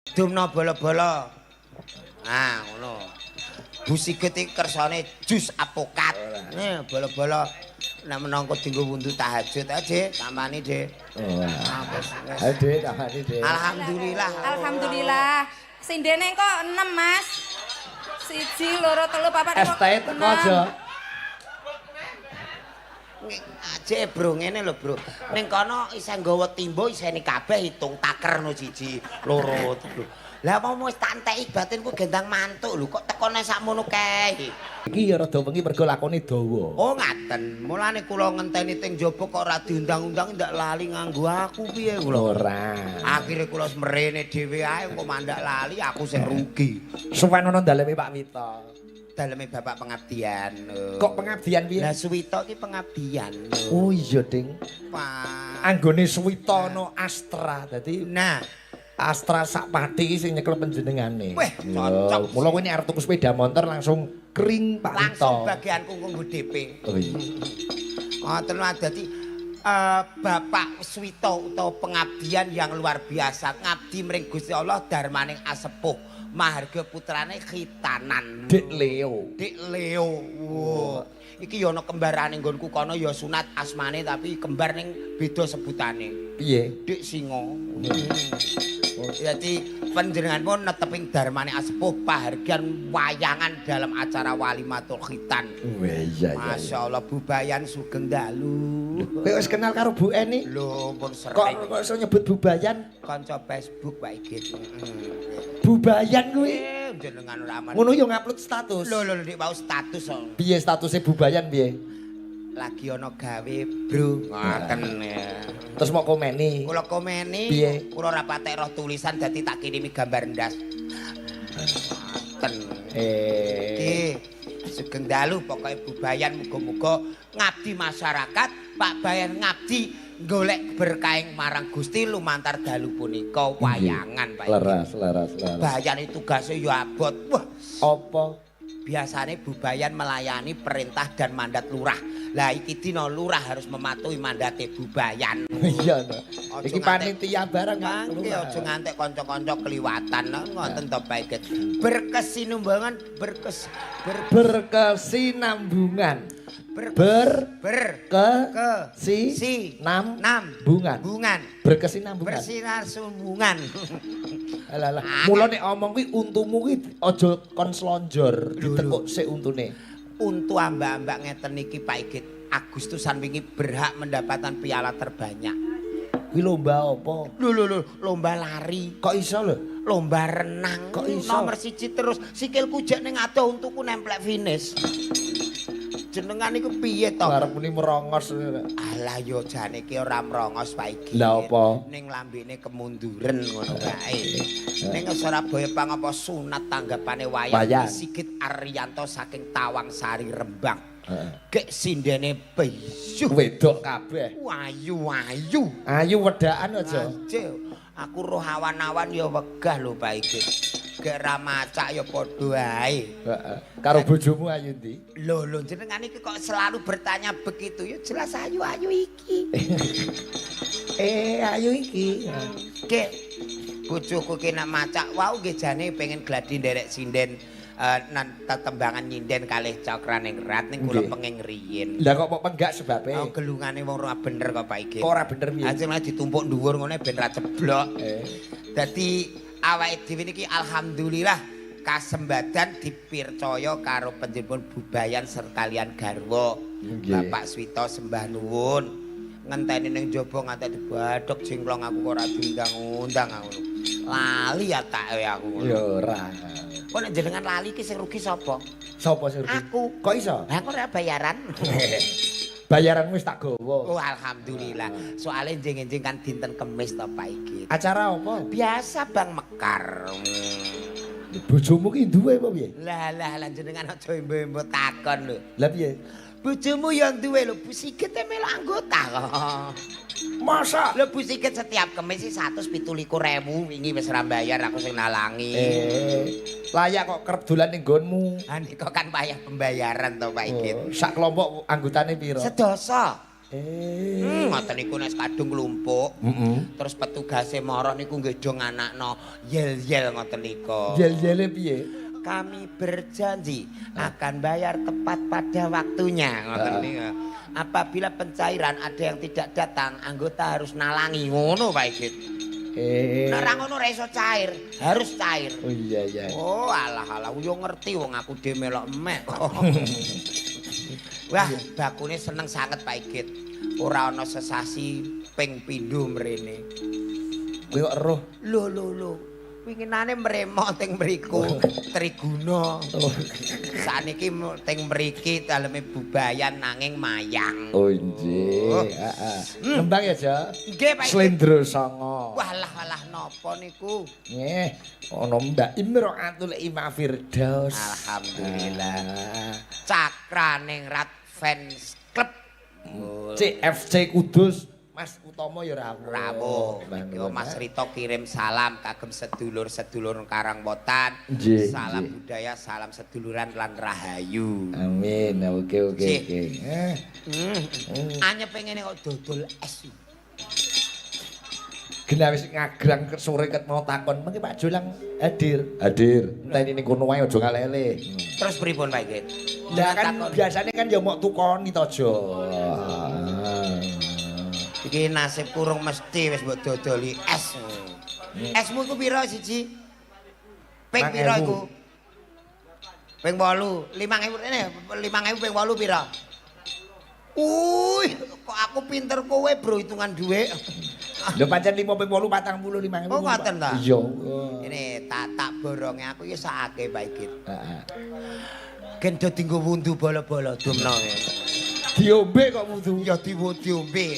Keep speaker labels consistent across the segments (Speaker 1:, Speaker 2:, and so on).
Speaker 1: Dumno bala-bala. Nah, ngono. Bu Sigit iki kersane jus apokat. Nih, bala-bala nek menangka dienggo wundu tahajud aja, tampani, Dik.
Speaker 2: Oh.
Speaker 1: Ah, wis, wis.
Speaker 2: Ayo, Dik, tampani, Dik.
Speaker 1: Alhamdulillah.
Speaker 3: Alhamdulillah. Sindene kok 6, Mas. Siji, loro, telu, papat,
Speaker 2: Es teh teko aja.
Speaker 1: Aje bro ngene lho, Bro. Ning kono isih nggawa timbo isene kabeh hitung taker no siji, loro, telu. Lah mau wis tak enteki batinku gendang mantuk lho kok tekone sakmono kae.
Speaker 2: Iki ya rada wengi mergo lakone dawa.
Speaker 1: Oh ngaten. Mulane kula ngenteni teng jaba kok ora diundang-undang ndak lali nganggo aku piye kula.
Speaker 2: Ora.
Speaker 1: Akhire kula semrene dhewe ae engko mandak lali aku sing rugi.
Speaker 2: Suwen ana daleme Pak Wito.
Speaker 1: Daleme Bapak pengabdian.
Speaker 2: Kok pengabdian piye?
Speaker 1: Lah Suwito ki pengabdian.
Speaker 2: Oh iya, Ding.
Speaker 1: Pak.
Speaker 2: Anggone Suwito ana Astra. Dadi
Speaker 1: Nah,
Speaker 2: Astra sak pati iki sing nyekel panjenengane.
Speaker 1: Weh, cocok.
Speaker 2: Mula kowe nek arep tuku sepeda motor langsung kring Pak Wito.
Speaker 1: Langsung bagianku nganggo DP.
Speaker 2: Oh iya.
Speaker 1: Ngoten wae dadi Bapak Suwito utawa pengabdian yang luar biasa ngabdi mring Gusti Allah darmaning asepuh maharga putrane khitanan.
Speaker 2: Dik Leo.
Speaker 1: Dik Leo. Wow. Iki ya ana kembarane nggonku kono ya sunat asmane tapi kembar ning beda sebutane.
Speaker 2: Piye?
Speaker 1: Dik Singo. Jadi panjenengan pun neteping darmane asepuh pahargyan wayangan dalam acara walimatul khitan.
Speaker 2: Weh iya iya.
Speaker 1: Masya Allah Bu Bayan sugeng dalu.
Speaker 2: Kowe wis kenal karo Bu Eni?
Speaker 1: Lho pun sering.
Speaker 2: Kok iso nyebut Bu Bayan?
Speaker 1: Kanca Facebook Pak Igit.
Speaker 2: Bu Bayan kuwi.
Speaker 1: Jenengan ora aman.
Speaker 2: Ngono yo ngupload status.
Speaker 1: Lho lho dik wau status kok.
Speaker 2: Piye statusnya Bu Bayan piye?
Speaker 1: Lagi ana gawe, Bro. Ngoten ya.
Speaker 2: Terus mau komeni.
Speaker 1: Kula komeni,
Speaker 2: Piye?
Speaker 1: Kula ora patek roh tulisan dadi tak kirimi gambar ndas. Ngoten.
Speaker 2: Eh.
Speaker 1: Nggih. Sugeng dalu pokoke Bu Bayan muga-muga ngabdi masyarakat, Pak Bayan ngabdi golek berkahing marang Gusti lumantar dalu punika wayangan Pak.
Speaker 2: Leras, leras, leras.
Speaker 1: Bayan itu tugasnya ya abot. Wah,
Speaker 2: Apa?
Speaker 1: Biasane Bu Bayan melayani perintah dan mandat lurah. Lah iki dina lurah harus mematuhi mandate Bu Bayan.
Speaker 2: Iya no.
Speaker 1: Aja
Speaker 2: Iki panitia barang Pak.
Speaker 1: Mangke aja ngantek kanca-kanca kliwatan ngoten to Pak Igit. Berkesinambungan berkes ber
Speaker 2: Berkesinambungan.
Speaker 1: Ber
Speaker 2: Ber
Speaker 1: ber
Speaker 2: ke
Speaker 1: ke
Speaker 2: si
Speaker 1: si
Speaker 2: nam
Speaker 1: nam
Speaker 2: bungan.
Speaker 1: Bungan.
Speaker 2: Berkesinambungan.
Speaker 1: Bersinambungan.
Speaker 2: Alah alah. Mula nek omong kuwi untumu kuwi aja kon slonjor, ditekuk sik untune.
Speaker 1: Untu ambak-ambak ngeten iki Pak Igit, Agustusan wingi berhak mendapatkan piala terbanyak.
Speaker 2: Kuwi lomba apa?
Speaker 1: Lho lho lho, lomba lari,
Speaker 2: Kok iso lho?
Speaker 1: Lomba renang.
Speaker 2: Kok iso?
Speaker 1: Nomor siji terus, sikilku jek ning adoh untuku nemplek finish. Jenengan iku piye to?
Speaker 2: Arep muni merongos.
Speaker 1: Alah yo jane iki ora mrongos Pak Igit.
Speaker 2: Lah apa?
Speaker 1: Ning lambene kemunduren ngono kae. Ning Surabaya pangapa sunat tanggapane wayang
Speaker 2: Wayang.
Speaker 1: Sigit Aryanto saking Tawang Sari Rembang.
Speaker 2: Heeh.
Speaker 1: Gek sindene beyuh.
Speaker 2: Wedok kabeh.
Speaker 1: Ayu-ayu.
Speaker 2: Ayu wedakan aja.
Speaker 1: Aje, aku roh awan-awan ya wegah lho Pak Igit. Gek ra macak ya padha ae.
Speaker 2: Heeh. Karo bojomu ayu ndi?
Speaker 1: Lho lho jenengan iki kok selalu bertanya begitu ya jelas ayu-ayu iki.
Speaker 2: Eh, ayu iki.
Speaker 1: Gek bojoku ki nek macak wau nggih jane pengen gladi nderek sinden nan tetembangan nyinden kalih Cakraningrat ning kula penging riyin.
Speaker 2: Lah kok kok penggak sebabe?
Speaker 1: Oh, gelungane wong ora bener kok Pak Igit.
Speaker 2: Kok ora bener piye?
Speaker 1: Ajeng lah ditumpuk dhuwur ngono ben ra ceblok.
Speaker 2: Eh.
Speaker 1: Dadi awake dhewe niki alhamdulillah kasembadan dipircaya karo panjenengan Bubayan sekalian garwa.
Speaker 2: Nggih.
Speaker 1: Bapak Swito sembah nuwun. Ngenteni ning jaba ngantek dibadhog jengklong aku kok ora diundang-undang aku. Lali ya tak aku ngono.
Speaker 2: Ya ora.
Speaker 1: Kok nek jenengan lali ki sing rugi sapa?
Speaker 2: Sapa sing rugi?
Speaker 1: Aku.
Speaker 2: Kok iso?
Speaker 1: Lah aku ora bayaran.
Speaker 2: Bayaran wis tak gawa.
Speaker 1: Oh alhamdulillah. Soale enjing-enjing kan dinten Kemis to Pak Igit.
Speaker 2: Acara apa?
Speaker 1: Biasa Bang Mekar.
Speaker 2: Bojomu ki duwe apa piye?
Speaker 1: Lah lah lah jenengan aja embo-embo takon lho.
Speaker 2: Lah piye?
Speaker 1: Bojomu ya duwe lho, Bu Sigit e melok anggota kok.
Speaker 2: Masa?
Speaker 1: Lho Bu Sigit setiap Kemis sih 117.000 wingi wis ra bayar aku sing nalangi.
Speaker 2: Eh, layak kok kerep dolan ning nggonmu.
Speaker 1: Ah nika kan payah pembayaran to Pak Igit.
Speaker 2: Oh, sak kelompok anggotane piro?
Speaker 1: Sedoso.
Speaker 2: Eh.
Speaker 1: Ngoten niku nek kadung klumpuk. Terus petugase mara niku nggih do nganakno yel-yel ngoten niku.
Speaker 2: Yel-yele piye?
Speaker 1: Kami berjanji akan bayar tepat pada waktunya, ngoten niku. Apabila pencairan ada yang tidak datang, anggota harus nalangi, ngono, Pak Igit.
Speaker 2: Eh.
Speaker 1: Nek ora ngono ora iso cair, harus cair.
Speaker 2: Oh iya.
Speaker 1: Oh alah alah, yo ngerti wong aku dhewe melok emek. Wah, bakune seneng sanget, Pak Igit. Ora ana sesasi ping pindho mrene.
Speaker 2: Kowe kok eruh.
Speaker 1: Lho lho lho. Winginane mremok teng mriku Triguna.
Speaker 2: Oh.
Speaker 1: Sakniki teng mriki daleme bubayan nanging mayang.
Speaker 2: Oh nggih. Heeh. Nembang ya, Jo?
Speaker 1: Nggih, Pak Igit.
Speaker 2: Slendro Sanga.
Speaker 1: Walah walah, napa niku?
Speaker 2: Nggih, ana Mbak Imroatul Ima Firdaus.
Speaker 1: Alhamdulillah.
Speaker 2: Ah.
Speaker 1: Cakraningrat Fans Club.
Speaker 2: CFC Kudus, Mas Utomo ya rawuh.
Speaker 1: Rawuh.
Speaker 2: Mbah
Speaker 1: Yo
Speaker 2: nuwun,
Speaker 1: Mas
Speaker 2: ah.
Speaker 1: Rito kirim salam kagem sedulur-sedulur Karangwotan.
Speaker 2: Nggih,
Speaker 1: Salam
Speaker 2: nggih.
Speaker 1: budaya, salam seduluran lan rahayu.
Speaker 2: Amin. Oke.
Speaker 1: Nggih.
Speaker 2: Oke. Eh,
Speaker 1: Anyepe ngene kok dodol es.
Speaker 2: Gena wis ngagrang ke sore ket mau takon, mengki Pak Jolang hadir. Hadir. Enteni ning kono wae, aja ngalele.
Speaker 1: Terus pripun, Pak Igit?
Speaker 2: Lah kan
Speaker 1: Takon.
Speaker 2: biasanya kan ya mok tukoni to, Jo.
Speaker 1: Iki nasib kurung mesti wis mbok dodoli es. Esmu iku pira siji? Ping pira
Speaker 2: 5.000.
Speaker 1: iku? Ping 8. 5.000 rene, 5.000 ping 8 pira? Uy, kok aku pinter kowe, Bro, hitungan dhuwit.
Speaker 2: Lho, pancen 5 ping 8 45.000.
Speaker 1: Oh, ngoten ta?
Speaker 2: Iya.
Speaker 1: Ini tak tak boronge aku iki sakake, Pak Igit.
Speaker 2: Heeh.
Speaker 1: Gen do dienggo wundu bala-bala dumno.
Speaker 2: Diombe kok wudu.
Speaker 1: Ya diombe.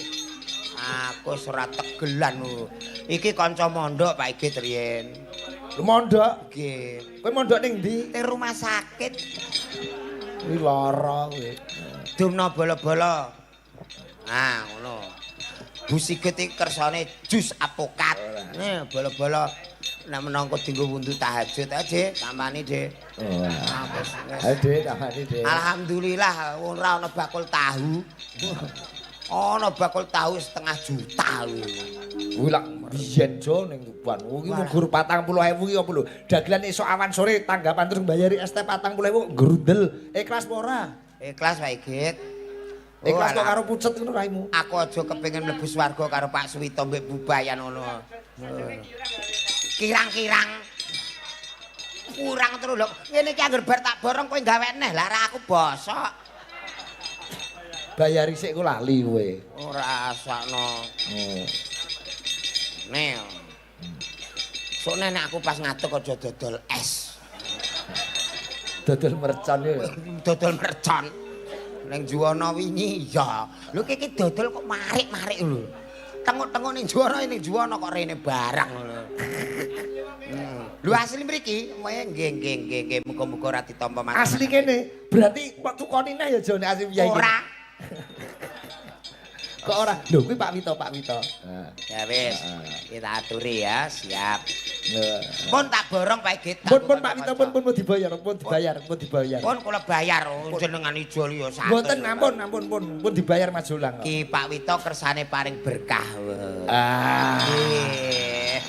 Speaker 1: Aku wis ora tegelan lho. Iki kanca mondok, Pak Igit, riyen.
Speaker 2: Lho, mondok.
Speaker 1: Nggih.
Speaker 2: Kowe mondok ning ndi?
Speaker 1: Ning rumah sakit.
Speaker 2: Kuwi lara kowe.
Speaker 1: Dumno bala-bala. Nah, ngono. Bu Sigit iki kersane jus apokat. Nih, bala-bala nek menangka dienggo wundu tahajud aja, tampani, Dik.
Speaker 2: Oh.
Speaker 1: Ah, wis, wis.
Speaker 2: Ayo, Dik, tampani, Dik.
Speaker 1: Alhamdulillah ora ana bakul tahu. Ana bakul tahu setengah juta lho.
Speaker 2: Kuwi lak biyen, Jo, ning Tuban. Kuwi mung gur 40.000 ki apa lho. Dagelan esuk awan sore tanggapan terus mbayari es teh 40.000 grundel. Ikhlas apa ora?
Speaker 1: Ikhlas, Pak Igit. Oh,
Speaker 2: Ikhlas kok
Speaker 1: alah.
Speaker 2: karo pucet ngono raimu.
Speaker 1: Aku aja kepengin mlebu swarga karo Pak Suwito mbek Bubayan ngono. Kirang-kirang. Kurang terus lho. Ngene iki angger bar tak borong kowe gawe neh. Lah ra aku bosok.
Speaker 2: Bayari sik ku lali kowe.
Speaker 1: Ora asakno.
Speaker 2: Oh.
Speaker 1: Neh. Sokne nek aku pas ngadeg aja dodol es.
Speaker 2: Dodol mercon ya.
Speaker 1: Dodol mercon. Ning Juwana wingi ya. Lho, iki dodol kok marik-marik lho. Tenguk-tenguk ning Juwana, ning Juwana kok rene barang lho. Lho, asli mriki, wae nggih nggih nggih nggih, muga-muga ora ditampa Mas.
Speaker 2: Asli kene. Berarti kok tukoni neh ya, Jo, nek asli piye iki?
Speaker 1: Ora.
Speaker 2: Kok ora? Lho, kuwi Pak Wito, Pak Wito. Nah.
Speaker 1: Ya wis, kita aturi ya, siap.
Speaker 2: Nah.
Speaker 1: Pun tak borong, Pak Igit. Tak
Speaker 2: Pun pun Pak Wito, pun pun, pun dibayar, pun dibayar, pun dibayar.
Speaker 1: Pun kula bayar, oh, jenengan ijol ya 100.
Speaker 2: Mboten, ampun, ampun, pun, pun dibayar Mas Jolang kok.
Speaker 1: Ki Pak Wito kersane paring berkah.
Speaker 2: Ah.
Speaker 1: Nggih.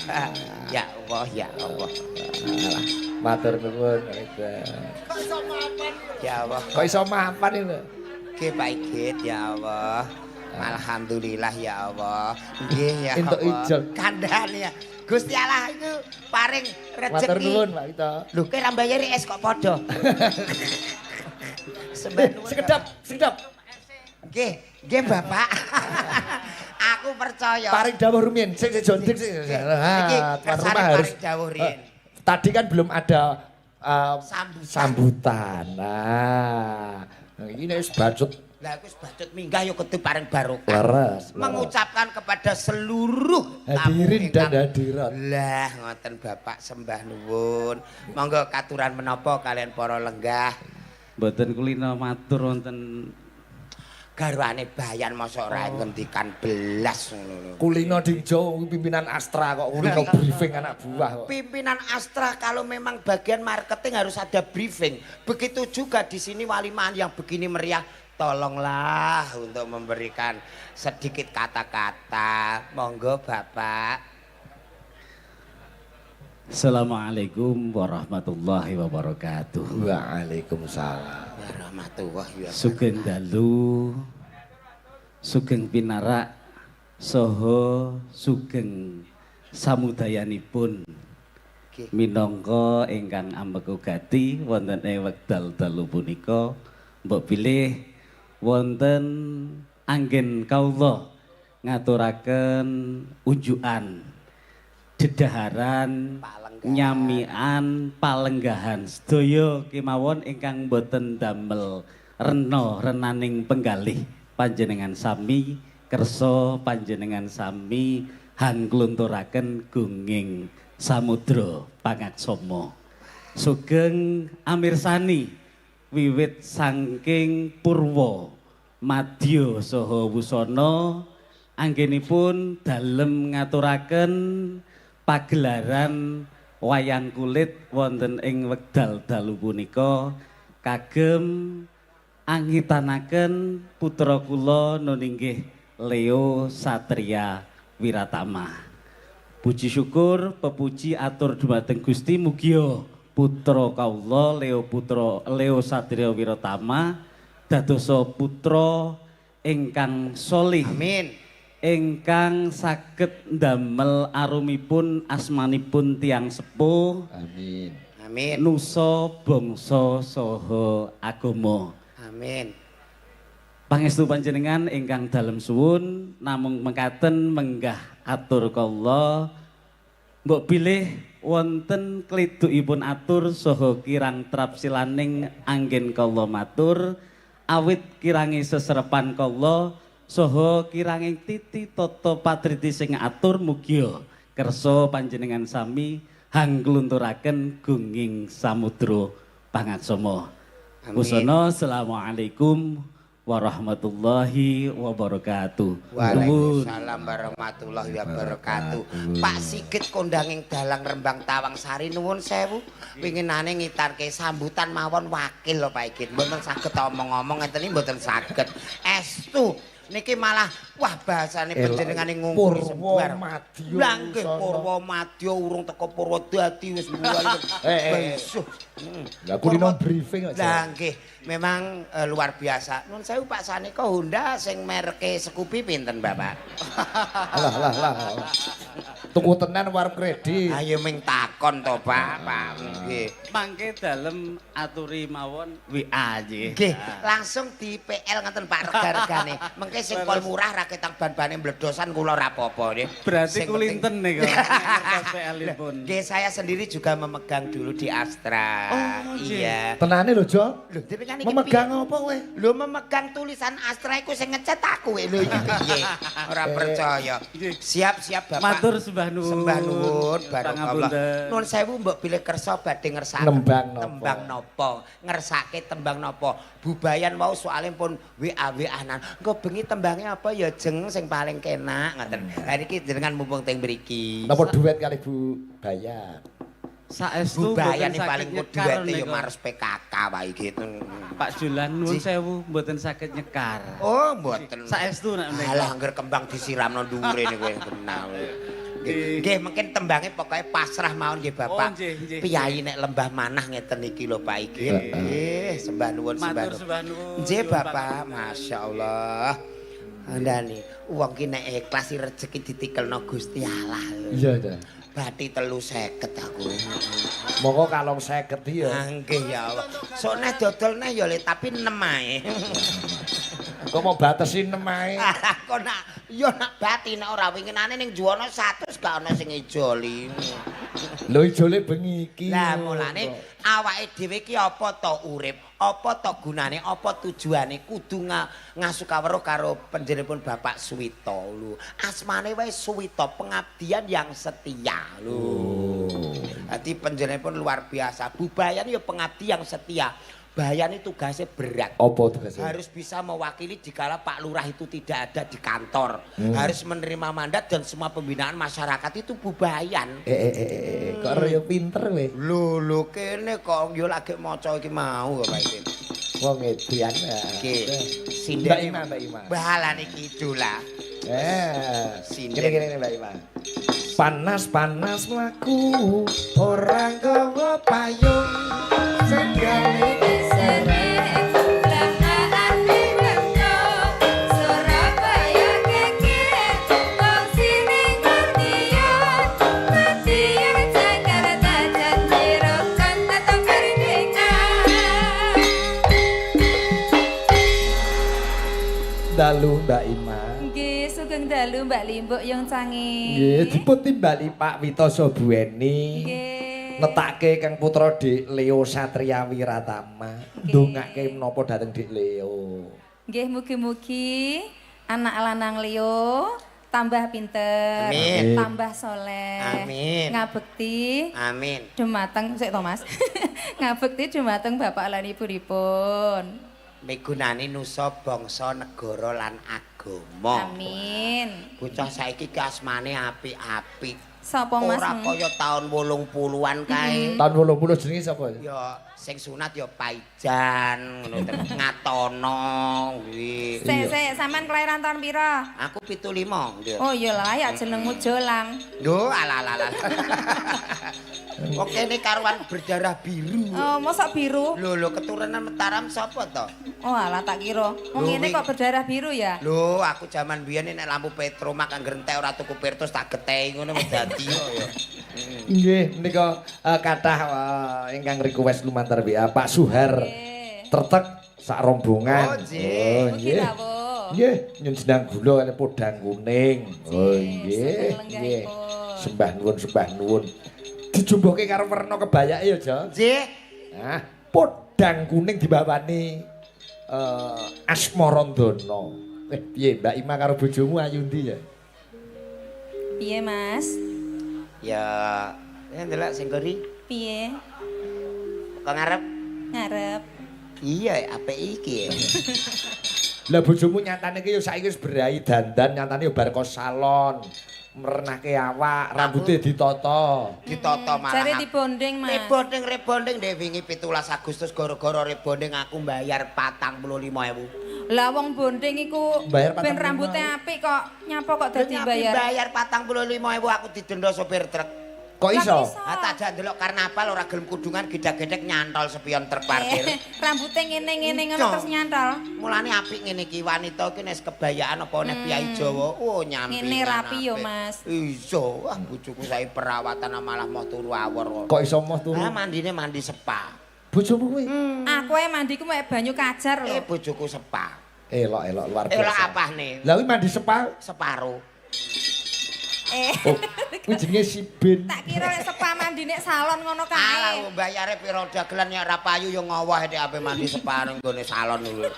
Speaker 1: Ya Allah, ya Allah.
Speaker 2: Alah, matur nuwun, Pak Wito.
Speaker 1: Ya Allah.
Speaker 2: Kok iso mapan iki lho?
Speaker 1: Nggih, Pak Igit, ya Allah. Alhamdulillah, ya Allah. Nggih, ya
Speaker 2: Entuk
Speaker 1: Allah.
Speaker 2: ijol.
Speaker 1: Kandhane ya. Gusti Allah itu paring
Speaker 2: Matur
Speaker 1: rezeki.
Speaker 2: nuwun, Pak Wito.
Speaker 1: Lho, kowe ra mbayari es kok padha. Sembah nuwun.
Speaker 2: Sekedap, sekedap.
Speaker 1: Nggih, nggih, Bapak. Aku percaya.
Speaker 2: Paring dawuh rumiyin. Sik sik, jondik sik.
Speaker 1: Iki
Speaker 2: Ah, tuan
Speaker 1: kersane
Speaker 2: rumah harus
Speaker 1: paring dawuh riyin.
Speaker 2: Tadi kan belum ada
Speaker 1: Sambutan.
Speaker 2: sambutan. Nah, ini wis bacut.
Speaker 1: Lah, aku wis bacut minggah ya kudu paring barokah.
Speaker 2: Leres. Leres.
Speaker 1: Mengucapkan kepada seluruh tamu
Speaker 2: Hadirin dan
Speaker 1: ingkang-
Speaker 2: hadirat.
Speaker 1: Lah ngoten, Bapak, sembah nuwun. Monggo katuran menapa kalian para lenggah?
Speaker 4: Mboten kulino matur wonten
Speaker 1: Garwane Bayan mosok ora ngendikan belas ngono lho.
Speaker 2: Kulino dingjo pimpinan Astra kok kulino briefing anak buah kok.
Speaker 1: Pimpinan Astra kalau memang bagian marketing harus ada briefing. Begitu juga di sini walimahan yang begini meriah. Tolonglah untuk memberikan sedikit kata-kata. Monggo, Bapak.
Speaker 4: Assalamualaikum warahmatullahi wabarakatuh.
Speaker 2: Waalaikumsalam.
Speaker 1: Warahmatullahi wabarakatuh.
Speaker 4: Sugeng dalu, sugeng pinarak, saha sugeng samudayanipun minangka ingkang ambeku gati wonten ing wekdal dalu punika, mbok bilih wonten anggen kawula ngaturaken unjukan dedaharan,
Speaker 1: palenggahan,
Speaker 4: nyamian, palenggahan sedaya kemawon ingkang boten damel rena renaning penggalih panjenengan sami kersa panjenengan sami hanglunturaken gunging samudra pangaksama. Sugeng amirsani wiwit saking purwa madya saha wusana anggenipun dalem ngaturaken pagelaran wayang kulit wonten ing wekdal dalu punika kagem angitanaken putra kula nuninggih Leo Satria Wiratama. Puji syukur pepuji atur dumateng Gusti, mugia putra kawula Leo putra Leo Satria Wiratama dadosa putra ingkang solih.
Speaker 1: Amin.
Speaker 4: Ingkang saged ndamel arumipun asmanipun tiyang sepuh.
Speaker 2: Amin.
Speaker 1: Amin.
Speaker 4: Nusa bangsa saha agama.
Speaker 1: Amin.
Speaker 4: Pangestu panjenengan ingkang dalem suwun namung mekaten menggah atur kawula, mbok bilih wonten klidukipun atur saha kirang trapsilaning anggen kawula matur, awit kirangi seserepan kawula saha kiranging titi tata patriti sing atur, mugia kersa panjenengan sami hanglunturaken gunging samudra pangaksama.
Speaker 1: Amin.
Speaker 4: Busana, assalamualaikum warahmatullahi wabarakatuh.
Speaker 1: Waalaikumsalam warahmatullahi wabarakatuh. Pak Sigit kondanging dalang Rembang Tawang Sari, nuwun sewu. Winginane ngitarke sambutan mawon wakil lho, Pak Sigit. Mboten saged omong-omong ngeten iki, mboten saged. Estu niki malah wah bahasane panjenengane ngungkuri
Speaker 2: Purwa
Speaker 1: sebar.
Speaker 2: Madya
Speaker 1: Lah nggih,
Speaker 2: Wusana.
Speaker 1: Purwa Madya urung teko Purwa dadi wis bual.
Speaker 2: Eh, eh, eh. Lah kulino briefing kok.
Speaker 1: Lah nggih, memang luar biasa. Nun sewu, Pak Saniko, Honda sing merke Scoopy pinten, Bapak?
Speaker 2: Lah lah lah. Tuku tenan warep kredit.
Speaker 1: Ayo ming takon to, Pak. Pak nggih.
Speaker 4: Mangke dalem aturi mawon WA nggih.
Speaker 1: Nggih, langsung di PL ngoten, Pak, rega-regane. Mengke sing pol murah ra ketang ban-bane mbledosan kula ora apa-apa nggih.
Speaker 4: Berarti
Speaker 1: Sing penting-
Speaker 4: kulinten niku ngertos PL-ipun.
Speaker 1: Nggih, saya sendiri juga memegang dulu di Astra.
Speaker 4: Oh, nggih.
Speaker 1: Iya.
Speaker 2: Tenane lho, Jo.
Speaker 1: Lho, jenengan iki
Speaker 2: Memegang
Speaker 1: piye?
Speaker 2: apa kowe?
Speaker 1: Lho, memegang tulisan Astra iku sing ngecat aku lho, iki piye? Ora percaya. Siap-siap, Bapak.
Speaker 4: Matur sembah nuwun.
Speaker 1: Sembah nuwun barokah.
Speaker 4: Pangapunten.
Speaker 1: Nuwun sewu, mbok bilih kersa badhe ngersakaken
Speaker 2: Nembang napa?
Speaker 1: Tembang napa? Ngersake tembang napa? Bubayan wau soalé pun WA-WA-nan. Engko bengi tembangnya apa ya, Jeng, sing paling kenak ngoten. Lah niki jenengan mumpung teng mriki.
Speaker 2: Napa duet kali Bu Bayan?
Speaker 4: Saestu
Speaker 1: Bubayan
Speaker 4: mboten
Speaker 1: iki
Speaker 4: saged
Speaker 1: paling
Speaker 4: nyekar
Speaker 1: duwete ya
Speaker 4: niku.
Speaker 1: Mars PKK wae gitu.
Speaker 4: Pak Julan, nuwun
Speaker 1: Ji.
Speaker 4: sewu mboten saged nyekar.
Speaker 1: Oh, mboten.
Speaker 4: Saestu nek menika.
Speaker 1: Alah, angger kembang disiramno dhuwure niku yang kenal. Nggih, nggih, mungkin tembangnya pokoknya pasrah mawon nggih, Bapak.
Speaker 4: Oh, nggih, nggih.
Speaker 1: Piyayi nek lembah manah ngeten iki lho, Pak iki. Nggih, sembah nuwun, sembah
Speaker 4: Matur
Speaker 1: nuwun.
Speaker 4: sembah nuwun.
Speaker 1: Nggih,
Speaker 4: Nyuwun
Speaker 1: Bapak,
Speaker 4: pangapunten.
Speaker 1: Masyaallah. Andane wong ki nek ikhlas iki rezeki ditikelno Gusti Allah.
Speaker 2: Iya, iya.
Speaker 1: Bati 350 aku.
Speaker 2: Monggo kalong 50 ya.
Speaker 1: Ah, nggih ya Allah. Sone dodol neh ya Le, tapi 6 ae.
Speaker 2: Kok mau batesi 6 ae.
Speaker 1: Kok nak ya nak bati nek ora winginane ning juwana 100 gak ana sing ijoli.
Speaker 2: Lho, ijole bengi iki.
Speaker 1: Lah mulane awake dhewe iki apa to urip, apa to gunane, apa tujuane, kudu ngasukaweruh karo panjenenganipun Bapak Suwito lho. Asmane wae Suwito, pengabdian yang setia lho. Dadi panjenenganipun luar biasa. Bubayan ya pengabdi yang setia. Bayan itu tugasnya berat.
Speaker 2: Apa tugasnya?
Speaker 1: Harus bisa mewakili jikala Pak Lurah itu tidak ada di kantor. Harus menerima mandat dan semua pembinaan masyarakat itu Bubayan.
Speaker 2: Eh eh eh eh, eh, kok ya pinter kowe.
Speaker 1: Lho lho, kene kok yo lagi maca iki mau kok, Pak iki.
Speaker 2: Wong edian.
Speaker 1: Iki sinden
Speaker 2: Mbak Ima, Mbak Ima.
Speaker 1: Bahalan iki idola.
Speaker 2: Eh,
Speaker 1: Sinden.
Speaker 2: gini gini Mbak Ima. Panas-panas mlaku ora nggawa payung sendale
Speaker 3: Surabaya keke wong sini Madiun Madiun Jakarta Janjiro kota merdeka.
Speaker 2: Dalu Mbak Ima.
Speaker 3: Nggih, sugeng dalu Mbak Limbuk yang canggih.
Speaker 2: Nggih, dipun timbali Pak Witoso Bueni.
Speaker 3: Nggih.
Speaker 2: Netake Kang Putra Dik Leo Satria Wiratama.
Speaker 3: Nggih.
Speaker 2: Ndongake menapa dhateng Dik Leo.
Speaker 3: Nggih, mugi-mugi anak lanang Leo tambah pinter,
Speaker 1: Amin.
Speaker 3: tambah soleh,
Speaker 1: Amin.
Speaker 3: ngabekti
Speaker 1: Amin.
Speaker 3: dumateng sik to Mas. Ngabekti dumateng bapak lan ibunipun.
Speaker 1: Migunani nusa bangsa negara lan agama.
Speaker 3: Amin.
Speaker 1: Bocah saiki ki asmane apik-apik.
Speaker 3: Sapa Mas?
Speaker 1: Ora kaya taun 80-an kae.
Speaker 2: Tahun 80 jenenge sapa?
Speaker 1: Ya sing sunat ya Paijan ngono terus Ngatono kuwi.
Speaker 3: Sik sik, sampean kelahiran tahun pira?
Speaker 1: Aku 75, Ndir.
Speaker 3: Oh iya lah ya jenengmu Jolang.
Speaker 1: Lho, alah alah alah. Kok kene karuan berdarah biru.
Speaker 3: Oh, mosok biru?
Speaker 1: Lho lho keturunan Mataram sapa to?
Speaker 3: Oh alah tak kira. Wong
Speaker 1: Lho,
Speaker 3: ngene kok berdarah biru ya?
Speaker 1: Lho, aku jaman biyen nek lampu Petromak angger entek ora tuku Pertos tak getehi ngono wis dadi kok ya.
Speaker 2: Nggih, menika kathah ingkang request lumantar WA Pak Suhar.
Speaker 3: Nggih.
Speaker 2: Tertek sak rombongan.
Speaker 1: Oh, nggih.
Speaker 2: Oh,
Speaker 3: Mugi
Speaker 2: nggih.
Speaker 3: rawuh.
Speaker 2: Nggih, nyun jenang gula kali podang kuning. Oh, nggih.
Speaker 3: Sugeng
Speaker 2: Nggih.
Speaker 3: lenggahipun.
Speaker 2: Sembah nuwun, sembah nuwun. Dijumbuhke karo werna kebayake ya, Jo.
Speaker 1: Nggih.
Speaker 2: Nah, podang kuning dibawani Asmarandana. Piye Mbak Ima karo bojomu ayu ndi ya?
Speaker 3: Piye Mas?
Speaker 1: Ya, ya ndelok sing gori
Speaker 3: Piye?
Speaker 1: kok ngarep.
Speaker 3: Ngarep.
Speaker 1: Iya, apik iki. ya.
Speaker 2: Lah bojomu nyatane ki ya saiki wis berai dandan, nyatane ya bar kok salon. Merenahke awak, rambutnya ditata.
Speaker 1: Ditata malah.
Speaker 3: Jare dibonding Mas.
Speaker 1: Rebonding rebonding dek wingi 17 Agustus gara-gara rebonding aku bayar 45.000.
Speaker 3: Lah wong bonding iku
Speaker 2: Bayar
Speaker 3: ben
Speaker 2: 45.000.
Speaker 3: rambutnya apik kok nyapa kok dadi
Speaker 1: Nyampe
Speaker 3: bayar.
Speaker 1: bayar 45.000 aku didenda sopir truk.
Speaker 2: Kok iso?
Speaker 1: Ah tak jak ndelok karnaval ora gelem kudungan gedhek-gedhek nyantol spion truk parkir.
Speaker 3: Rambutnya ngene-ngene ngono
Speaker 1: Iya.
Speaker 3: terus nyantol.
Speaker 1: Mulane apik ngene iki wanita iki nek kebayaan apa nek piyai Jawa, oh nyampi.
Speaker 3: Ngene rapi yo, Mas.
Speaker 1: Iya, wah bojoku saiki perawatan malah mau turu awor.
Speaker 2: Kok iso moh turu?
Speaker 1: Ah mandine mandi spa.
Speaker 2: Bojomu kuwi?
Speaker 3: Aku ae mandiku mek banyu kajar lho.
Speaker 1: Bojoku spa.
Speaker 2: Elok elok luar biasa.
Speaker 1: Elok apane?
Speaker 2: Lah kuwi mandi spa.
Speaker 1: Separo.
Speaker 2: Oh, kuwi jenenge Sibin.
Speaker 3: Tak kira lek spa mandi nek salon ngono kae.
Speaker 1: Alah bayare pira dagelan nek ora payu ya ngowoh nek ape mandi spa nang nggone salon lho.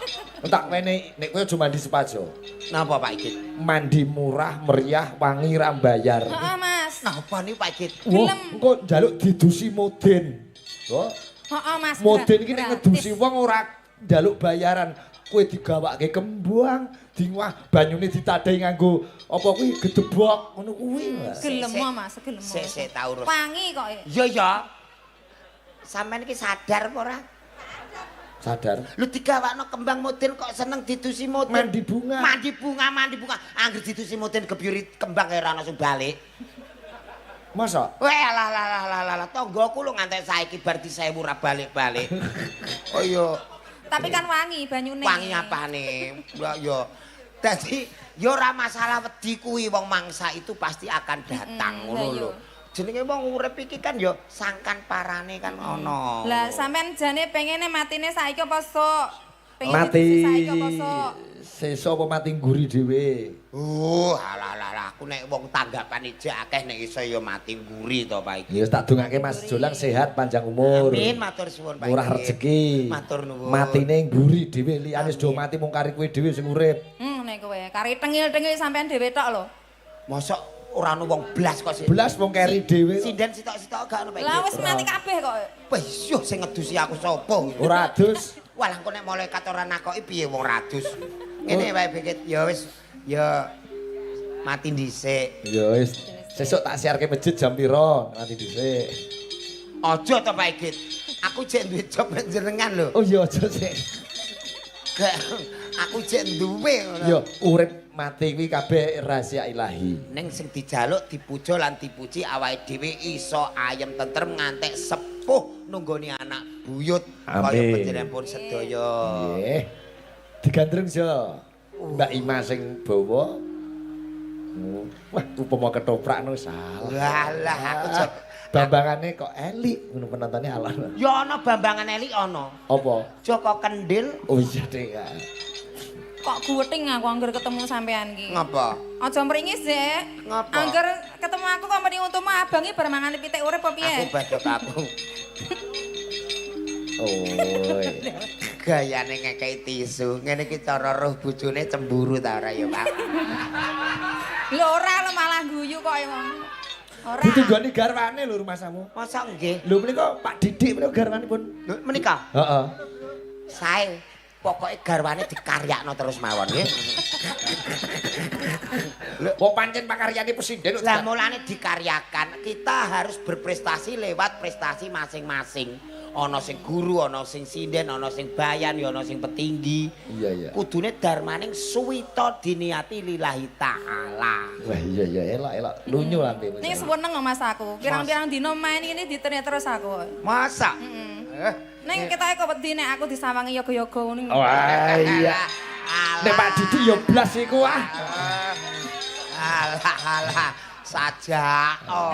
Speaker 2: Tak wene nek kowe aja mandi spa aja.
Speaker 1: Napa Pak Igit?
Speaker 2: Mandi murah, meriah, wangi ra bayar.
Speaker 3: Heeh, Mas.
Speaker 1: Napa niku Pak Igit?
Speaker 2: Wah,
Speaker 3: Gelem.
Speaker 2: engko njaluk didusi modin. Oh,
Speaker 3: Heeh, Mas.
Speaker 2: modin iki nek
Speaker 3: Gratis.
Speaker 2: ngedusi wong ora njaluk bayaran. Kowe digawake kembang, dingwah banyune ditadai nganggo apa kuwi gedebok ngono kuwi. Mas.
Speaker 3: Gelem
Speaker 1: Sik,
Speaker 3: Mas, gelem.
Speaker 1: Sik sik ta urus.
Speaker 3: Wangi kok.
Speaker 1: Iya ya. Sampeyan iki sadar apa ora?
Speaker 2: Sadar.
Speaker 1: Lu digawakno kembang modin kok seneng didusi modin.
Speaker 2: Mandi bunga.
Speaker 1: Mandi bunga, mandi bunga. Angger didusi modin gebyuri kembang ora langsung balik.
Speaker 2: Masa?
Speaker 1: Weh alah lah lah lah lah tanggoku lho ngantek saiki bar di 1000 ora balik-balik. Oh iya.
Speaker 3: Tapi kan wangi banyune.
Speaker 1: Wangi apane? Lah ya. Dadi ya ora masalah wedi kuwi wong mangsa itu pasti akan datang ngono
Speaker 3: lah
Speaker 1: lho. Jenenge wong urip iki kan ya sangkan parane kan ana.
Speaker 3: Lah sampean jane pengene matine saiki apa sok? Pengen
Speaker 2: Mati
Speaker 3: didusi saiki apa sok?
Speaker 2: sesuk apa mati ngguri dhewe?
Speaker 1: Oh, alah alah alah aku nek wong tanggapan ijek akeh nek iso ya mati nguri to Pak iki.
Speaker 2: Ya wis tak dongake Mas Jolang sehat panjang umur.
Speaker 1: Amin matur suwun Pak.
Speaker 2: Murah
Speaker 1: Iki.
Speaker 2: rezeki.
Speaker 1: Matur nuwun.
Speaker 2: Matine ngguri dhewe liyane wis do mati mung kari kowe dhewe sing urip.
Speaker 3: Nek kowe kari tengil-tengil sampean dhewe tok lho.
Speaker 1: Mosok ora ono wong blas kok sih.
Speaker 2: Blas wong keri dhewe.
Speaker 1: Sinden sitok-sitok gak ono Pak.
Speaker 3: Lah wis mati kabeh kok.
Speaker 1: Wah, iya sing ngedusi aku sapa?
Speaker 2: Ora adus.
Speaker 1: Walah engko nek malaikat ora nakoki piye wong radus. Ngene wae Bikit, ya wis ya mati dhisik.
Speaker 2: Ya wis sesuk tak siarke masjid jam pira mati dhisik.
Speaker 1: Aja to Pak Igit. Aku jek duwe job jenengan lho.
Speaker 2: Oh iya aja sik.
Speaker 1: Aku jek duwe ngono.
Speaker 2: Ya urip mati kuwi kabeh rahasia ilahi.
Speaker 1: Ning sing dijaluk dipuja lan dipuji awake dhewe iso ayem tentrem ngantek sepuh nunggoni anak buyut kaya panjenengan pun sedaya.
Speaker 2: Nggih. Digandrung Jo. Mbak Ima sing bawa. Wah, upama ketoprak no salah.
Speaker 1: Walah aku jek
Speaker 2: bambangane kok elik ngono penontonnya alon.
Speaker 1: Ya ana bambangan elik ana.
Speaker 2: Apa?
Speaker 1: Joko Kendil.
Speaker 2: Oh iya deh.
Speaker 3: Kok guweting aku angger ketemu sampean iki.
Speaker 1: Ngapa?
Speaker 3: Aja mringis, Dek.
Speaker 1: Ngapa?
Speaker 3: Angger ketemu aku kok meni untumu abang iki bar mangan pitik urip apa piye?
Speaker 1: Aku badhok aku.
Speaker 2: Oh.
Speaker 1: Gayane ngekeki tisu. Ngene iki cara roh bojone cemburu ta ora ya, Pak?
Speaker 3: Lho ora lho malah guyu kok emang. Ora.
Speaker 2: Ditunggoni garwane lho rumasamu.
Speaker 1: Masa nggih?
Speaker 2: Lho menika Pak Didik menika garwanipun.
Speaker 1: Lho menika?
Speaker 2: Heeh.
Speaker 1: Sae. Pokoke garwane dikaryakno terus mawon nggih.
Speaker 2: Wong pancen pakaryane presiden.
Speaker 1: Lah mulane dikaryakan, kita harus berprestasi lewat prestasi masing-masing. Ana sing guru, ana sing sinden, ana sing bayan, ya ana sing petinggi.
Speaker 2: Iya iya.
Speaker 1: Kudune darmaning suwita diniati lillahi ta'ala.
Speaker 2: Wah iya iya elok elok lunyu lambe.
Speaker 3: Ning seneng kok Mas aku. Pirang-pirang dino main ini diterne terus aku.
Speaker 1: Masa?
Speaker 3: Heeh. Ning ketoke kok wedi nek aku disawangi yoga-yoga ngono.
Speaker 2: Wah iya. Nek Pak Didik ya blas iku ah.
Speaker 1: Alah alah sajak. Oh.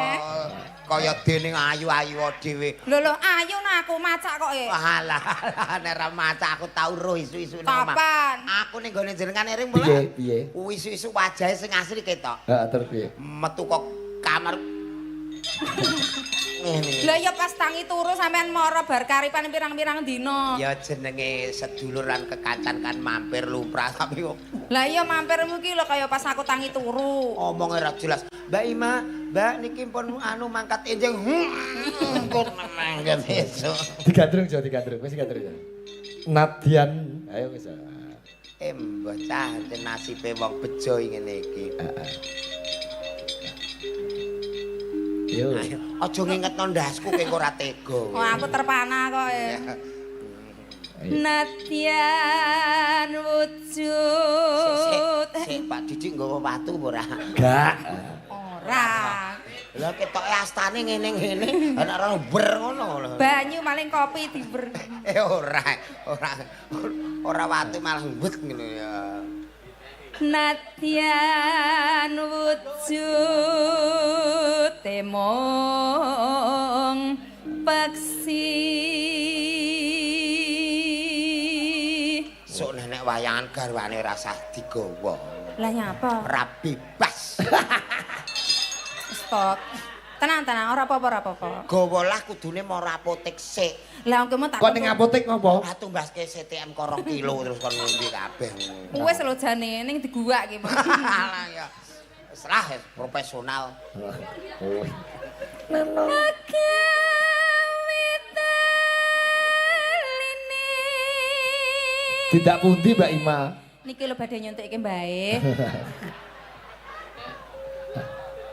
Speaker 1: Kaya dene ayu-ayu dhewe.
Speaker 3: Lho lho ayu nah aku macak kok e.
Speaker 1: Alah alah nek ra macak aku tau roh isu-isu nang omah.
Speaker 3: Kapan?
Speaker 1: Aku ning gone jenengan ering mulai.
Speaker 2: Piye piye?
Speaker 1: Isu-isu wajahe sing asli ketok.
Speaker 2: Heeh terus piye?
Speaker 1: Metu kok kamar. Ngene.
Speaker 3: Lah ya pas tangi turu sampean mara bar karipan pirang-pirang dina.
Speaker 1: Ya jenenge sedulur lan kekancan kan mampir lumrah tapi kok
Speaker 3: Lah iya mampirmu ki lho kaya pas aku tangi turu.
Speaker 1: Omonge ra jelas. Mbak Ima, Mbak niki pun anu mangkat enjing. Kok mangkat esuk.
Speaker 2: Digandrung Jo, digandrung. Wis digandrung. Nadyan, ayo wis.
Speaker 1: Mbah cah nasibe wong bejo ngene iki.
Speaker 2: Heeh. Yo.
Speaker 1: Aja ngingetno ndasku kek ora tega.
Speaker 3: Oh aku terpana kok e. Nadyan wujud.
Speaker 1: Sik, Pak Didik nggawa watu apa ora?
Speaker 2: Gak.
Speaker 3: Ora.
Speaker 1: Lah ketoke astane ngene-ngene, ana ora ber ngono lho.
Speaker 3: Banyu maling kopi diber.
Speaker 1: Ora, ora. Ora watu malah wet ngono ya.
Speaker 3: Nadyan wujud temong peksi.
Speaker 1: Sok nenek wayangan garwane rasah digawa.
Speaker 3: Lah nyapa?
Speaker 1: Ora bebas.
Speaker 3: Stop. Tenang-tenang, ora apa-apa, ora apa-apa.
Speaker 1: Gawa lah kudune mara apotek sik.
Speaker 3: Lah engko tak.
Speaker 2: Kon ning apotek ngopo?
Speaker 1: Ah tumbaske CTM 2 kilo terus kon ngombe kabeh.
Speaker 3: Wis lho jane ning diguwak ki.
Speaker 1: Alah ya. Serah profesional.
Speaker 2: Oh. Tidak pundi Mbak Ima.
Speaker 3: Niki lho badhe nyuntikke mbae.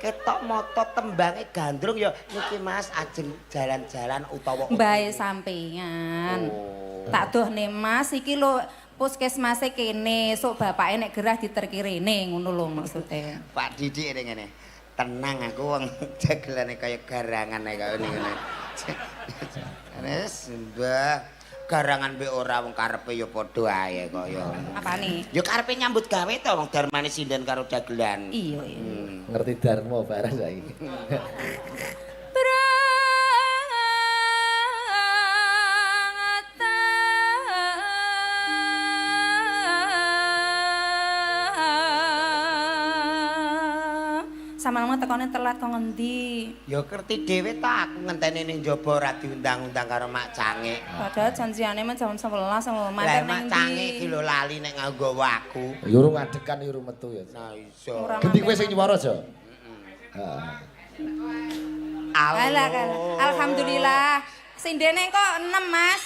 Speaker 1: Ketok moto tembange gandrung ya niki Mas ajeng jalan-jalan utawa
Speaker 3: mbae sampeyan.
Speaker 1: Oh.
Speaker 3: Tak dohne Mas iki lho puskesmase kene, sok bapake nek gerah diterki rene ngono lho maksude.
Speaker 1: Pak Didik ngene. Tenang aku wong jagelane kaya garangan kaya ngene. Wis mbah garangan mbek ora wong karepe ya padha ae kaya.
Speaker 3: Apane?
Speaker 1: Ya karepe nyambut gawe to wong darmane sinden karo dagelan.
Speaker 3: Iya iya.
Speaker 2: Ngerti dharma bareng saiki.
Speaker 3: Sama-sama tekone telat kok ngendi?
Speaker 1: Ya ngerti dhewe ta aku ngenteni ning njaba ora diundang-undang karo Mak Cangik.
Speaker 3: Padahal janjiane mah jam 11 lho,
Speaker 1: Lah
Speaker 3: mampir
Speaker 1: Mak
Speaker 3: ning
Speaker 1: Cangik iki
Speaker 3: ndi?
Speaker 1: lho lali nek nggawa aku.
Speaker 2: Ya urung adegan ya urung metu ya.
Speaker 1: Nah iso.
Speaker 2: Gendi kowe sing nyuwara, Jo? Heeh.
Speaker 3: Alah, alhamdulillah. Sindene kok 6, Mas.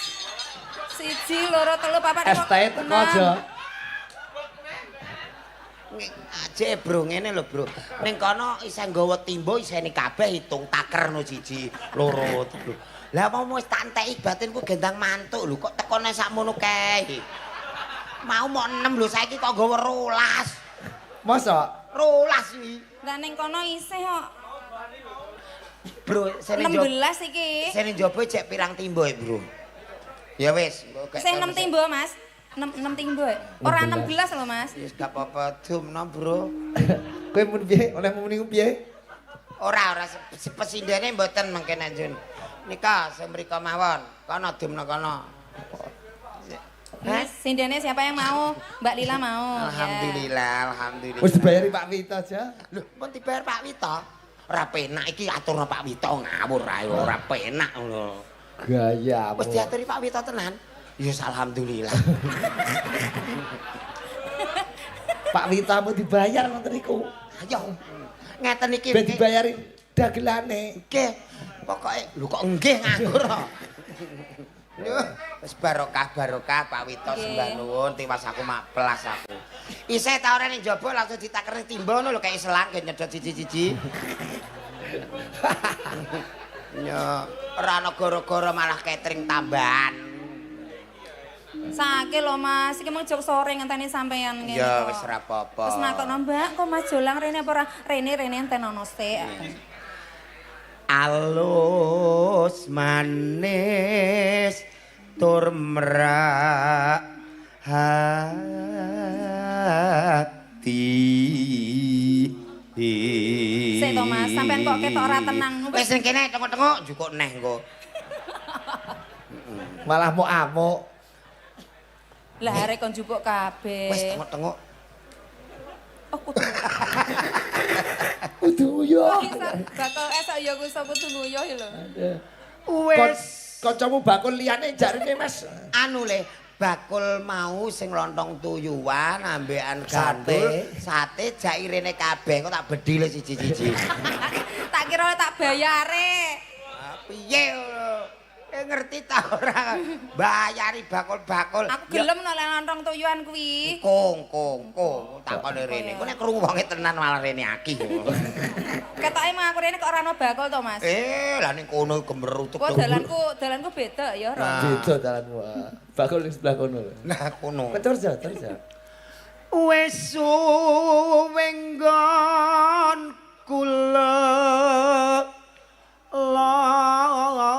Speaker 3: 1 2 3 4
Speaker 2: Es teh teko, Jo.
Speaker 1: Ajek bro ngene lho bro. Ning kono isih nggawa timbo isine kabeh hitung takerno 1 2 3. Lah wong wis tak enteki batinku gendang mantuk lho kok tekone sakmono kae. Mau mok 6 lho, saiki kok nggawa 12.
Speaker 2: Mosok?
Speaker 1: 12 iki.
Speaker 3: Lah ning kono isih kok.
Speaker 1: Bro, sing ning
Speaker 3: 16 iki.
Speaker 1: Sing ning jaba cek pirang timbo, Bro? Ya wis,
Speaker 3: Isih 6 timbo, Mas. 6 6 timbo. Ora 16 lho, Mas.
Speaker 1: Wis gak apa-apa, dumno, Bro.
Speaker 2: Kowe mun piye? Oleh muni ku piye?
Speaker 1: Ora, ora pesindene mboten mengke nek Jun. Nika sing mriko mawon, kono dumno kono.
Speaker 3: Hah? Sindene siapa yang mau? Mbak Lila mau.
Speaker 1: Alhamdulillah, alhamdulillah.
Speaker 2: Wis dibayari Pak Wito aja.
Speaker 1: Lho, pun dibayar Pak Wito. Ora penak iki aturno Pak Wito ngawur ae, ora penak ngono.
Speaker 2: Gaya.
Speaker 1: Wis diaturi Pak Wito tenan. Ya yes, alhamdulillah.
Speaker 2: Pak Wito mu dibayar ngoten niku.
Speaker 1: Ayo. Ngeten iki
Speaker 2: ben dibayari dagelane.
Speaker 1: Nggih. Pokoke lho kok nggih nganggur. Lho, wis barokah barokah Pak Wito sembah nuwun tiwas aku mak pelas aku. Isih ta ora ning jaba langsung ditakerne timba ngono lho kayak selang nyedot siji-siji. Ya, ora ana gara-gara malah catering tambahan.
Speaker 3: Sake lho Mas, iki mung jok sore ngenteni sampean ngene.
Speaker 1: Ya wis ora apa-apa.
Speaker 3: Wis nakokno Mbak, kok Mas Jolang rene apa ora? Rene enten ana sik.
Speaker 1: Alus manis tur merak hati.
Speaker 3: Sik to Mas, sampean kok ketok ora tenang.
Speaker 1: Wis ning kene tengok-tengok njukuk neh engko.
Speaker 2: Malah mau amuk.
Speaker 3: Lah arek kon njupuk kabeh.
Speaker 1: Wis tengok-tengok.
Speaker 3: Oh kudu.
Speaker 2: Kudu nguyuh.
Speaker 3: Bakal esok ya ku iso kudu nguyuh lho.
Speaker 1: Wis
Speaker 2: kancamu bakul liyane jarine Mas.
Speaker 1: Anu le, bakul mau sing lontong tuyuan ambekan gandul, sate jairene kabeh kok tak bedhile siji-siji.
Speaker 3: Tak kira tak bayare.
Speaker 1: Piye ngerti ta ora bayari bakul-bakul.
Speaker 3: Aku gelem nek lontong tuyuan kuwi.
Speaker 1: Kong kong kong takone rene. Ku nek krungu wonge tenan malah rene akih.
Speaker 3: Ketoke mah aku rene kok ora ono bakul to, Mas.
Speaker 1: Lah ning kono gemerutuk.
Speaker 3: Kok dalanku beda ya, Ro.
Speaker 2: Beda dalanmu. Bakul ning sebelah kono lho.
Speaker 1: Nah, kono.
Speaker 2: Terus ya, terus ya.
Speaker 1: Wis suwe nggon kula lono.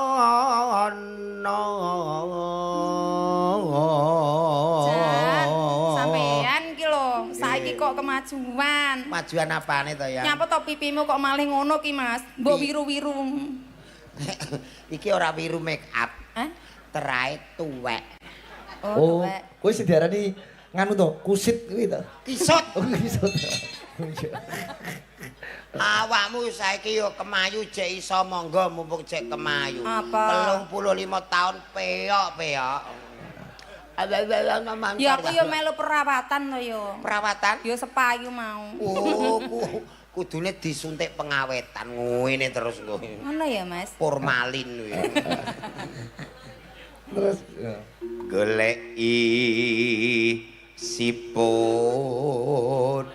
Speaker 3: Jan, sampean ki lho, saiki kok kemajuan.
Speaker 1: Kemajuan apane to ya?
Speaker 3: Nyapa to pipimu kok malih ngono ki, Mas? Mbok wiru-wiru.
Speaker 1: Iki ora wiru make up.
Speaker 3: Hah?
Speaker 1: Terae tuwek.
Speaker 3: Oh, tuwek.
Speaker 2: Kowe sing diarani nganu to, kusit kuwi to.
Speaker 1: Kisut.
Speaker 2: Oh, kisut.
Speaker 1: Awakmu saiki yo kemayu jek iso monggo mumpung jek kemayu.
Speaker 3: Apa?
Speaker 1: 35 tahun peyok-peyok.
Speaker 3: Ya aku yo melu perawatan to yo.
Speaker 1: Perawatan?
Speaker 3: Yo sepayu mau.
Speaker 1: Oh, kudune disuntik pengawetan ngene terus engko.
Speaker 3: Ngono ya, Mas.
Speaker 1: Formalin kuwi.
Speaker 2: Terus
Speaker 1: goleki si podang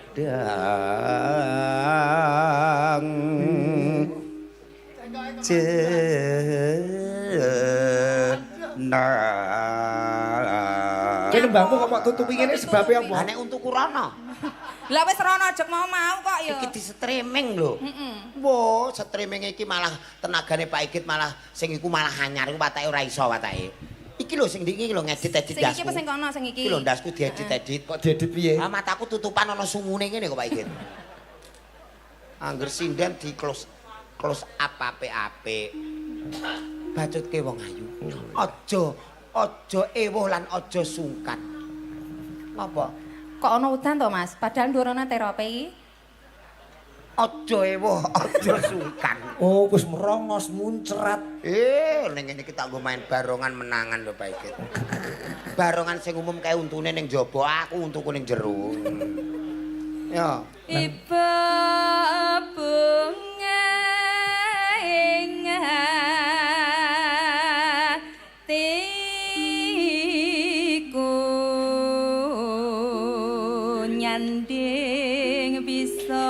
Speaker 1: jenang.
Speaker 2: Kowe nembangmu kok mok tutupi ngene sebabe apa?
Speaker 1: Lah nek untuku rono.
Speaker 3: Lah wis rono ajek mau-mau kok ya.
Speaker 1: Iki di streaming lho.
Speaker 3: Heeh.
Speaker 1: Wo, streaming iki malah tenagane Pak Igit malah sing iku malah anyar iku watake ora iso watake. Iki lho sing iki lho ngedit-edit
Speaker 3: Sing iki apa sing kono sing iki?
Speaker 1: Iki lho ndasku diedit-edit.
Speaker 2: Kok diedit piye?
Speaker 1: Ah mataku tutupan ana sungune ngene kok Pak Igit. Angger sinden di close close up apik-apik. Bacutke wong ayu. Aja aja ewuh lan aja sungkan. Ngapa?
Speaker 3: Kok ana udan to, Mas? Padahal ndurune terope iki.
Speaker 1: Aja ewuh, aja sungkan.
Speaker 2: Oh, wis merongos muncrat.
Speaker 1: Ning ngene iki tak nggo main barongan menangan lho Pak Igit. Barongan sing umum kae untune ning jaba, aku untuku ning jero. Ya.
Speaker 3: Iba bunga ing atiku nyanding bisa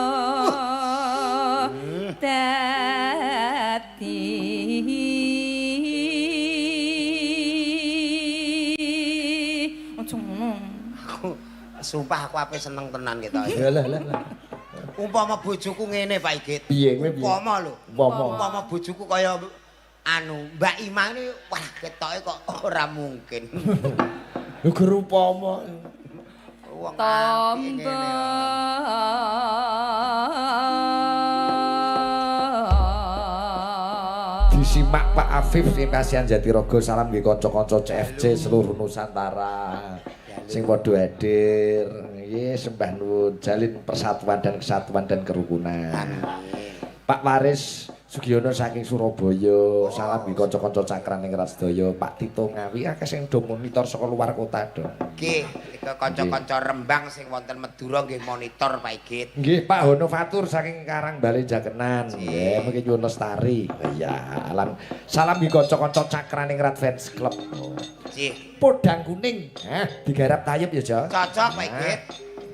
Speaker 3: dadi. Ojo ngono.
Speaker 1: Sumpah aku ape seneng tenan ketoke.
Speaker 2: Ya lah lah lah.
Speaker 1: Umpama bojoku ngene Pak Igit.
Speaker 2: Piye kowe piye?
Speaker 1: Umpama lho.
Speaker 2: Umpama.
Speaker 1: Umpama bojoku kaya anu Mbak Ima ini wah ketoke kok ora mungkin.
Speaker 2: Lho gur upama.
Speaker 1: Wong apik
Speaker 3: Tombo
Speaker 1: ngene.
Speaker 2: Disimak Pak Afif sing kasihan Jatirogo, salam nggih kanca-kanca CFC seluruh Nusantara sing padha hadir. Nggih, sembah nuwun, jalin persatuan dan kesatuan dan kerukunan. Pak Waris Sugiono saking Surabaya, salam nggih kanca-kanca cakraning sedaya. Pak Tito Ngawi akeh sing do monitor saka luar kota do.
Speaker 1: Nggih, nika kanca-kanca Rembang sing wonten Madura nggih monitor Pak Igit.
Speaker 2: Nggih, Pak Hono Fatur saking Karang Bale Jakenan. Nggih, mungkin nyuwun lestari. Iya, lan salam nggih kanca-kanca cakraning Rat Fans Club.
Speaker 1: Nggih.
Speaker 2: Podang kuning, hah, digarap tayub ya, Jo.
Speaker 1: Cocok Pak Igit.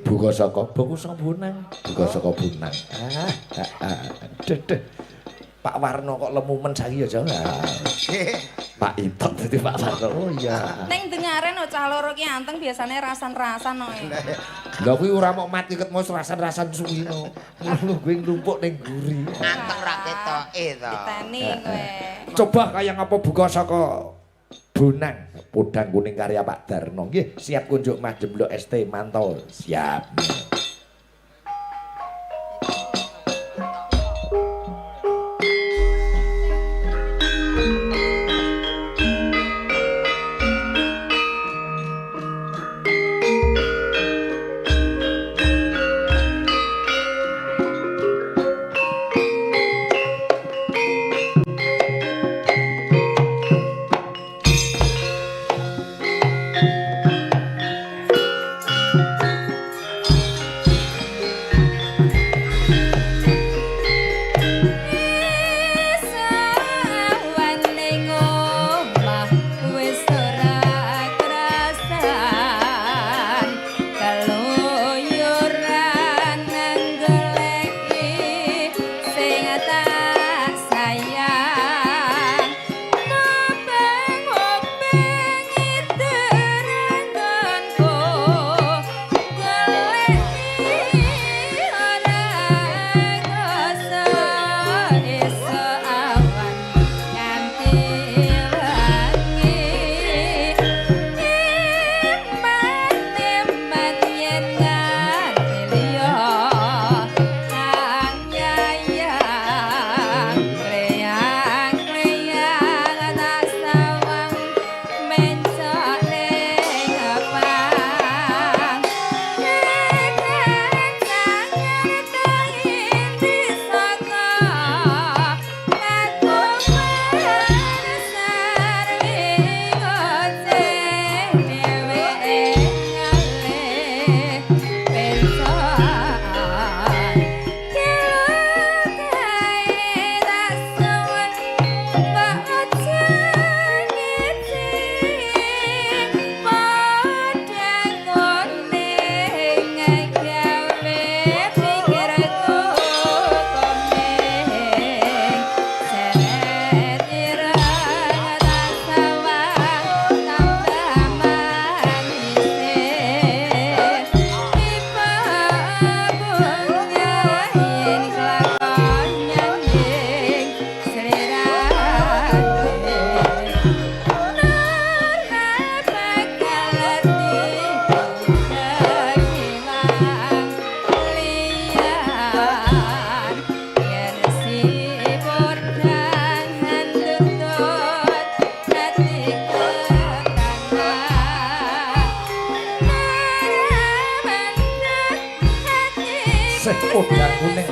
Speaker 2: Buka saka, buka saka Bonang, buka saka Bonang. Ah, ah, ah. Duh, duh. Pak Warno kok lemu men saiki ya, Jo. Ah.
Speaker 1: Nggih.
Speaker 2: Pak Itok dadi Pak Warno. Oh iya.
Speaker 3: Ning dengaren cah loro ki anteng biasane rasan-rasan no.
Speaker 2: Lah kuwi ora mok mati ketemu rasan-rasan suwi no. Ngono kuwi nglumpuk ning guri.
Speaker 1: Anteng ra ketoke to.
Speaker 3: Diteni kowe.
Speaker 2: Coba kaya ngapa buka saka Bonang, Podang Kuning karya Pak Darno. Nggih, siap kunjuk Mas Jemblok ST mantau. Siap. Seh Podang Kuning.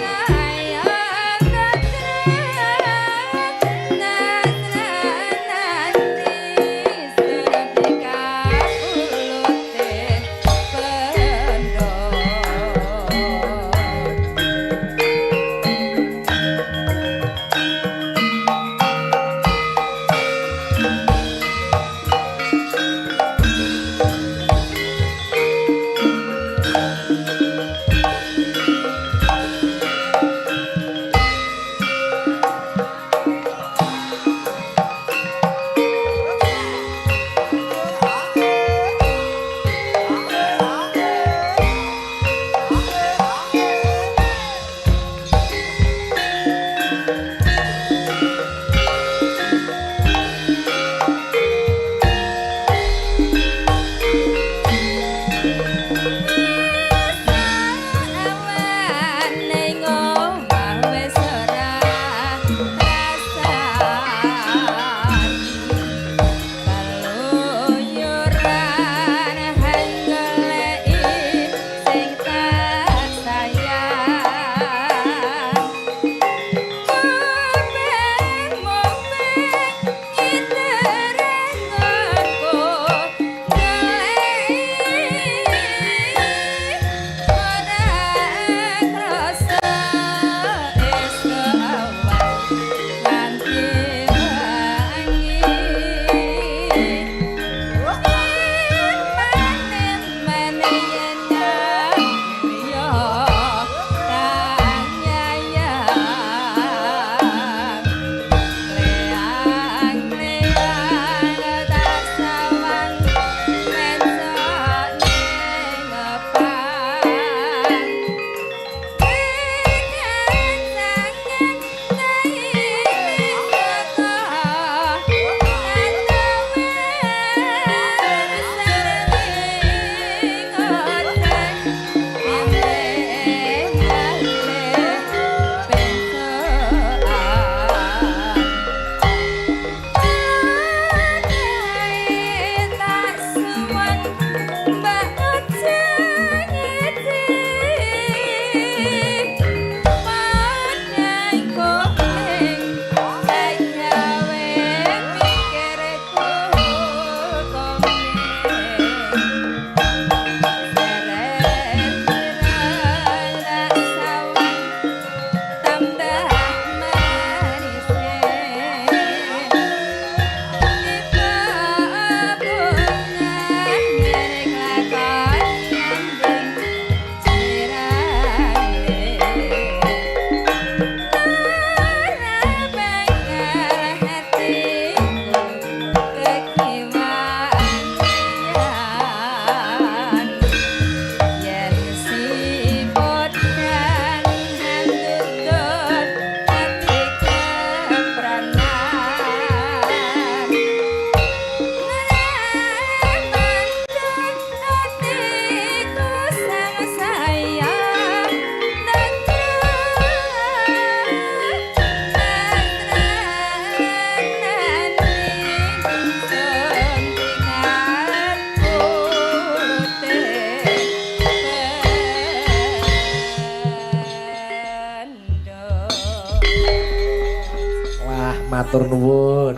Speaker 2: Matur nuwun.